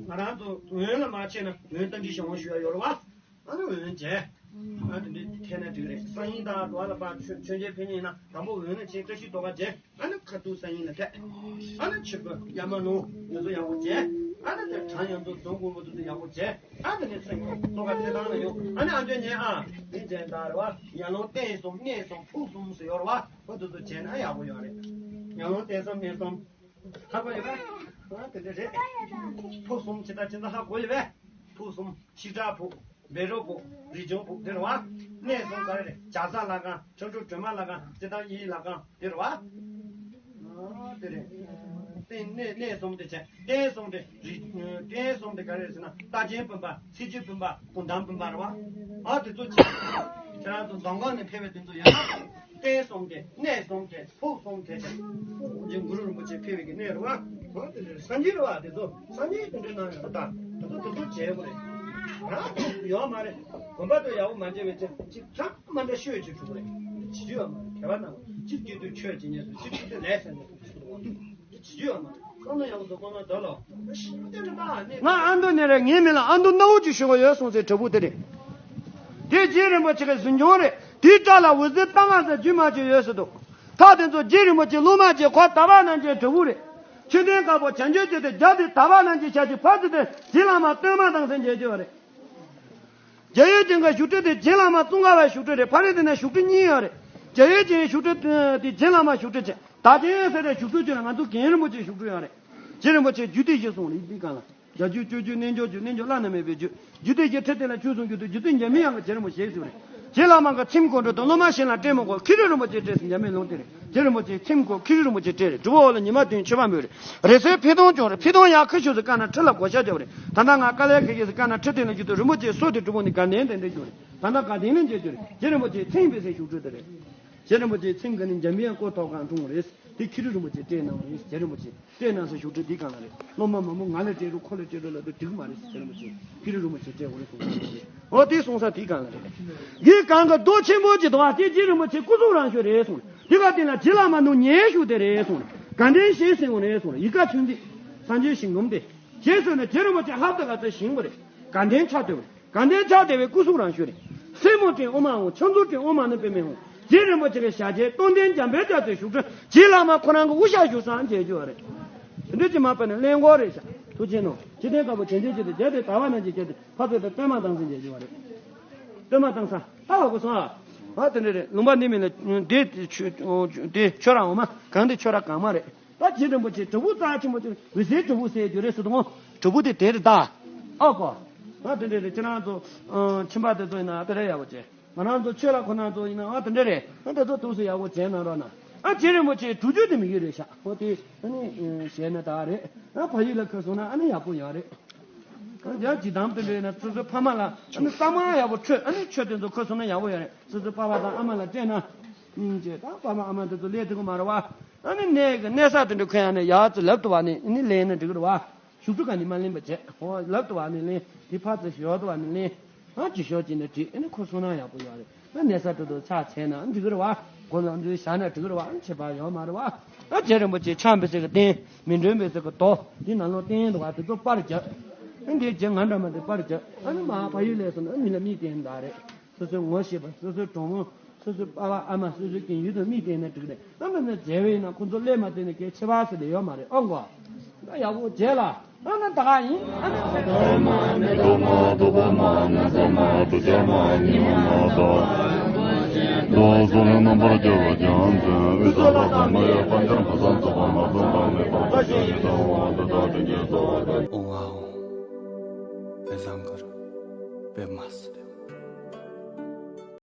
ང་རང་ཚོ་འོན་ལ་མ་ཆས་ན་འོན་རྟ་མགྲིན་ཞལ་དབང་ཞུ་ཡ་ཡོད་རེད་བ། ཨ་ནི་འོན་བྱས། ཨ་ནི་འདི་འཐེན་ན་འགྲིག་རེད། སང་ཉིན་དང་དུ་བ་ལ་ཕར་མཆོད་མཆོད་མཇལ་ཕེབས་མཁན་ཡིན་ན་དང་པོ་འོན་ལ་ཕྱིན་བཀྲ་ཤིས་རྡོ་ཁ་མཇལ། ཨ་ནི་ཁ་ཐུག་སང་ཉིན་ལ་ཕེབས། ཨ་ནི་ཕྱི་པོ་ཡར་མར་ལོངས་ཡོངས་རྫོགས་ཡག་པོ་མཇལ། ཨ་ནི་དེ་གྲངས་ཡོངས་རྫོགས་རྫོང་དགོན་པོ་དེ་ཚོ་ཡག་པོ་མཇལ། ཨ་ནི་དེ་ནས་སང་ཉིན་རྡོ་ཁ་ཐེ་ཐང་ལ་ཡོང་། ཨ་ནི་ཨ་མཆོད་ཉལ་ཨ་འདི་མཇལ་ད་རེད་བ། ཡར་ལོངས་རྟེན་གསུམ་གནས་གསུམ་ཕུག་གསུམ་ཟེར་ཡོད་རེད་བ། ཁོ་དེ་ཚོ་མཇལ་ན་ཡག་པོ་ཡོད་རེད། ཡར་ལོངས་རྟེན་གསུམ་གནས་གསུམ། ཧ་གོ་ཡོད་པས། ཨ་དེ་འདྲ་རེད། ཕུག་གསུམ་ཇི་ལྟར་ཇི་ལྟར་ཧ་གོ་ཡོད་པས། ཕུག་གསུམ་ཤེལ་བྲག་ཕུག་བཻ་རོ་ཕུག་རི་ལྗོངས་ཕུག་དེ་རེད་བ། གནས་གསུམ་ག་རེ་རེད། བྱ་ས་ལྷ་ཁང་། ཁྲ་འབྲུག་སྒྲོལ་མ་ལྷ་ཁང་། རྩེ་ཐང་དབྱིན་ལྷ་ཁང་དེ་རེད་བ། ཨ་དེ་རེད། རྟེན་གནས་གནས་གསུམ་དེ་བྱས། རྟེན་གསུམ་དེ་རི། རྟེན་གསུམ་དེ་ག་རེ་རེད་ཟེར་ན། རྟ་ཆེན་སྤུན་པ། ཚེ་ཆེན་སྤུན་པ། གུང་ཐང་སྤུན་པ་རེད་བ། ཨ་དེ་ཚོ་བྱས། ཁྱེད་རང་ཚོ་མདོ་ཁམས་ནས་ཕེབས་པའི་དེ་ཚོ་ཡོད་ན། རྟེན་གསུམ་དེ་གནས་གསུམ་དེ། ཕུག་གསུམ་དེ་ཅན། རྗེ་གུ་རུ་རིན་པོ་ཆེ་ཕེབས་པའི་གི་གནས་རེད་བ། འོ་དེ་རེད། སངས་རྒྱས་རེད་བ། དེ་ཚོ་སངས་རྒྱས་དེ་འདྲའི་གནང་ཡོད་རེད་ད། དེ་ཚོ་དེ་ཚོ་བྱས་དགོས་རེད། ང་ཡོད་མ་རེད། དགོན་པ་དེ་ཡག་པོ་མ་བྱས་པའི་ཚེ་གཅིག་ཚང་མ་འདྲ་ཤོད་ཅིག་བྱུང་རེད། བྱེད་རྒྱུ་ཡོད་མ་རེད། གལ་པ་གནང་། གཅིག་སྐྱིད་སྡུག་ཆོས་བྱེད་ཉེས་སུ་གཅིག་སྐྱིད་སྡུག་ལས་ཟེར་ནས་བྱེད་རྒྱུ་ཡོད་མ་རེད། བསམ་བློ་ཡག་པོ་བཟོ་དགོས་ན་དོ་ལོ། ཤི་དེ་འདྲ་ད་ནི། ང་ཨ་མདོ་ནས་རེད། ངའི་མིང་ལ་ཨ་མདོ་སྣ་བོ་ཅིག་ཞུ་གི་ཡོད་སོང་ཟེར་དྲི་བ་དེ་རེད། དེ་རྗེ་རིན་པོ་ཆེ་གི་གཟིམ་ཆུང་རེད། དེའི་བྲག་ལ་འོད་ཟེར་ལྟ་ང་ཟེར་རྒྱུ་མ་ཅིག་ཡོད་ཟེར་འདུག་ད་དེ་ཚོ་རྗེ་རིན་པོ་ཆེ་སློབ་མ་ཅིག་ཁོ་དག་པ་རྣམ་རྒྱལ་གྲུབ་པོ་རེད། མཆོད་རྟེན་དཀར་པོ་བྱང་ཆུབ་ཀྱི་དེ་རྒྱབ་དེ་དག་པ་རྣམ་རྒྱལ་ཆ་ཅིག་ཕར་ཚུར་དེ་རྗེ་བླ་མ་སྟོན་མ་དང་ཟེར་མཇལ་རྒྱུ་རེད། རྒྱ་ཡོལ་ཅན་གྱི་བཞུགས་ཁྲི་དེ་རྗེ་བླ་མ་ཙོང་ཁ་པའི་བཞུགས་ཁྲི་རེད། ཕ་རི་དེ་ན་བཞུགས་ཁྲི་གཉིས་ཡོད་རེད། རྒྱ་ཡོལ་ཅན་བཞུགས་ཁྲི་དེ་རྗེ་བླ་མ་བཞུགས་ཁྲི་བྱས། ད་ཅན་ཟེར་རེད། བཞུགས་ཁྲི་བྱས་ན་ང་ཚོ་རྒན་རིན་པོ་ཆེ་བཞུགས་ཁྲི་ཡོད་རེད། རྗེ་རིན་པོ་ཆེ་རྒྱུད་སྡེ་བཞི་གསུངས་རེད། འདི་གང་ལ། རྒྱ་རྒྱུད་སྤྱོད་རྒྱུད་རྣལ་འབྱོར་རྒྱུད། རྣལ་འབྱོར་བླ་ན་མེད་པའི་རྒྱུད། རྒྱུད་སྡེ་བཞི་ཁྲི་སྟེང་ལ་ཆོས་གསུང་རྒྱུད་དུ་རྗེ་བཙུན་འཇམ་པའི་དབྱངས་ཀྱི་རྗེ་རིན་པོ་ཆེ་ཞིག་རེད། རྗེ་བླ་མ་གི་ཁྲིམས་གོ་འགྲོ་དང་སློབ་མ་གཞན་ལ་སྤྲད་མི་དགོས། མཁས་གྲུབ་རིན་པོ་ཆེ་སྤྲད་ཟེར་འཇམ་པའི་ལུང་བསྟན་རེད། རྗེ་རིན་པོ་ཆེ་ཁྲིམས་གོ་མཁས་གྲུབ་རིན་པོ་ཆེ་སྤྲད་རེད། སྒྲུབ་པ་འོག་ལ་ཉི་མ་བདུན་མཆོད་པ་འབུལ་རེད། རེས་གཟའི་ཕེབས་སྟོན་སྐྱོང་རེད། ཕེབས་སྟོན་ཡག་ཁ་ཤོས་སུ་བཀའ་ན་ཁྲི་ལ་བགོ་བཤའ་རྒྱབ་རེད། ད་ལྟ་ང་དཀའ་ལས་ཁག་ཁག་སུ་བཀའ་ན་ཁྲི་སྟེང་ལ་རྒྱུད་དུ་རིན་པོ་ཆེ་སྲོག་དེ་སྒྲུབ་པོ་ནི་དགའ་ལྡན་དེ་འདྲ་རྒྱུ་རེད། ད་ལྟ་དགའ་ལྡན་ལ་མཇལ་རྒྱུ་རེད། རྗེ་རིན་པོ་ཆེ་ཁྲིམས་པའི་སའི་བཞུགས་ཁྲི་དེ་རེད། རྗེ་རིན་པོ་ཆེ་ཁྲིམས་ག་ནི་འཇམ་པའི་དབྱངས་སྐུ་ཐོག་ཁང་འཁྲུངས་རེད། དེ་ཁྱི་རི་རིན་པོ་ཆེ་སྤྲད་གནང་བ་ཡིན། རྗེ་རིན་པོ་ཆེ་སྤྲད་གནང་ས་བཞུགས་ཁྲི་འདི་སྒང་ལ་རེད། སློབ་མ་མང་པོ་ང་ལ་སྤྲད་རོགས། ཁོ་ལ་སྤྲད་རོགས་ལབ་དུས་འགྲིག་མ་རེད་ཟེར། རྗེ་རིན་པོ་ཆེ་ཁྱི་རི་རིན་པོ་ཆེ་སྤྲད་དགོས་རེད་གསུངས་སོང་རེད། འོ་དེ་གསུངས་ས་དེའི་སྒང་ལ་རེད། ཡི་གང་གི་རྡོ་ཆེན་པོ་ཅིག་འདུག་བ། དེ་རྗེ་རིན་པོ་ཆེ་སྐུ་གཟུགས་རང་ཤོས་རེད་གསུངས། དེ་ག་དེ་ལ་རྗེ་བླ་མ་ནུ་ཉེ་ཤོས་དེ་རེད་གསུངས། དགའ་ལྡན་ཞེས་ཟེར་བ་རེད་གསུངས། ཡི་ག་ཚུན་ཚིག་སངས་རྒྱས་ཞིང་སྒོམ་དེ། ཞེས་གསུངས་ནས་རྗེ་རིན་པོ་ཆེ་ཧབ་ཏེ་ག་ཚོད་ཞིང་པོ་རེད། དགའ་ལྡན་ཕྱག་བཏོད་པ་རེད། དགའ་ལྡན་ཕྱག་བཏོད་པའི་སྐུ་གཟུགས་རང་ཤོས་རེད། སེ་མོ་ཏྲེ་ཨོ་མ་འོང་། ཕྱག་མཛུབ་ཏྲེ་ཨོ་མ་ནི་པདྨེ་འོང་། རྗེ་རིན་པོ་ཆེ་གི་ཞལ་རྗེས་རྟོགས་ལྡན་འཇམ་དཔལ་རྒྱ་མཚོའི་བཞུགས་ཁྲི། རྗེ་བླ་མ་ཁོ་རང་གི་དབུ་ཞྭ་བཞུགས་སའང་མཇལ་རྒྱུ་བ་རེད། དེ་འདྲ་ཅིག་མ་པ་ནི་གླེན་སྐོར་རེད་ཤག་ཐུགས་རྗེ་གནང་། ཅི་སྟེང་དཀར་པོ་དྲན་རྗེས་ཀྱི་དེ་རྒྱ་དེ་དར་བ་ནང་གི་རྒྱ་དེ་ཕ་ཚོད་དེ་སྟོན་མ་བཏང་ཟིན་མཇལ་རྒྱུ་བ་རེད། སྟོན་མ་བཏང་ས་ཨ་བ་གོ་སོང་ཨ། ཨ་དེ་འདྲ་རེད། ལུང་པ་འདི་མིན་ལ་དེ་ཆོས་དེ་ཆོས་ར་འོ་མ་གང་དེ་ཆོས་ར་གང་མ་རེད། ད་རྗེ་རིན་པོ་ཆེ་དྲིལ་བུ་རྩ་ཆེན་པོ་ཅིག་འོད་ཟེར་དྲིལ་བུ་ཟེར་རྒྱུ་རེད་ཟེར་དུས་དྲིལ་བུ་དེ་དེ་རེད་ད། ཨོ་ཀོ། ཨ་དེ་འདྲ་རེད། ཁྱེད་རང་ཚོ་ཨ་ཁྱིམ་པ་དེ་ཚོ་ཡིན་ན་ཨ་དེ་རེད་ཡག་པོ་བྱས། ང་རང་ཚོ་ཆོས་ལ་ཁོ་ན་ཚོ་ཡིན་ན་ཨ་དེ་འདྲ་རེད། ཨ་དེ་ཚོ་ཐུགས་སུ་ཡག་པོ་བྱས་གནང་རོགས་གནང་། ཨ་རྗེ་རིན་པོ་ཆེ་དྲུག་ཅུ་དེ་མི་ཡུལ་རེད་ཤག་འོ་དེ་ཨ་ནི་ཞལ་ནས་ད་རེད། ཨ་ཕ་ཡུལ་ལ་ཁ་སོང་ན་ཨ་ནི་ཡག་པོ་ཡོད་རེད། ཨ་ཡ་ཇི་དམ་དེ་འདྲ་ཡིན་ན་སོ་སོའི་ཕ་མ་ལ་ཨ་ནི་གཙང་མ་ཡག་པོ་འཕྲོད། ཨ་ནི་ཆོས་དེ་ཚོ་ཁ་སོང་ན་ཡག་པོ་ཡོད་རེད། སོ་སོའི་པ་ཕ་དང་ཨ་མ་ལ་སྤྲད་ན། སྙིང་རྗེ་དང་པ་མ་ཨ་མ་དེ་ཚོ་ལས་དེ་གོ་མ་རེད་བ། ཨ་ནི་གནས་ཀྱི་གནས་ས་དེ་འདྲ་ཁོ་ཡང་ནས་ཡག་ཙི་ལབ་ཏུ་བ་ནི་ཨ་ནི་ལེན་ན་འགྲིག་གི་རེད་བ། བཞུགས་ཁྲི་ག་ནི་མ་ལེན་པ་བྱས། ཧོ་ལབ་ཏུ་བ་ནི་ལེན། དེ་ཕར་ཙི་ཞོག་ཏུ་བ་ནི་ལེན། ཨ་ཅི་ཞོག་ཅི་ནས་བྲིས། ཨ་ནི་ཁོ་སོང་ན་ཡག་པོ་ཡོད་རེད། ཨ་གནས་ས་དེ་ཚོ་ཕྱག་བྱས་ན་ཨ་འགྲིག་གི་རེད་བ། སྒོ་ལམ་འདྲུལ་བཞག་ན་འགྲིག་གི་རེད་བ། ཨ་ཁྱད་པར་ཡོད་མ་རེད་བ། ཨ་རྗེ་རིན་པོ་ཆེ་ཕྱག་འབུལ་ས་གི་རྟེན། མི་འགྲོན་འབུལ་ས་གི་རྡོ། དེ་ནང་ལོགས་རྟེན་འདུག་བ། དེ་ཚོ་པར་རྒྱབ། ཨ་འདི་རྗེ་ང་འདྲ་མ་དེ་པར་རྒྱབ། ཨ་ནི་མ་ཕ་ཡུལ་ལས་སོང་ན་ཨ་མི་ལ་མིག་བསྟན་ད་རེད། སོ་སོའི་ངོ་ཤེས་པ། སོ་སོའི་གྲོགས་མོ། སོ་སོའི་པ་ཕ་ཨ་མ། སོ་སོའི་རྒན་ཡུལ་དུ་མིག་བསྟན་ནས་འགྲིག་རེད། ཨ་མ་ནི་མཇལ་བས་ན་ཁོ་ཚོ་སླེབས་མ་བསྡད་ན་སྐད་ཆེ་བ་ཟེར་ལེ་ཡོད་མ་རེད། ཨང་གོ། ད་ཡག་པོ་མཇལ་ལ། ཨ་ན་ད་ག་ཡིན། ཨ་ན། ཨོ་ང་ཨོ། པེ་ཟང་གར། པེ་མ་སི་ཏེ།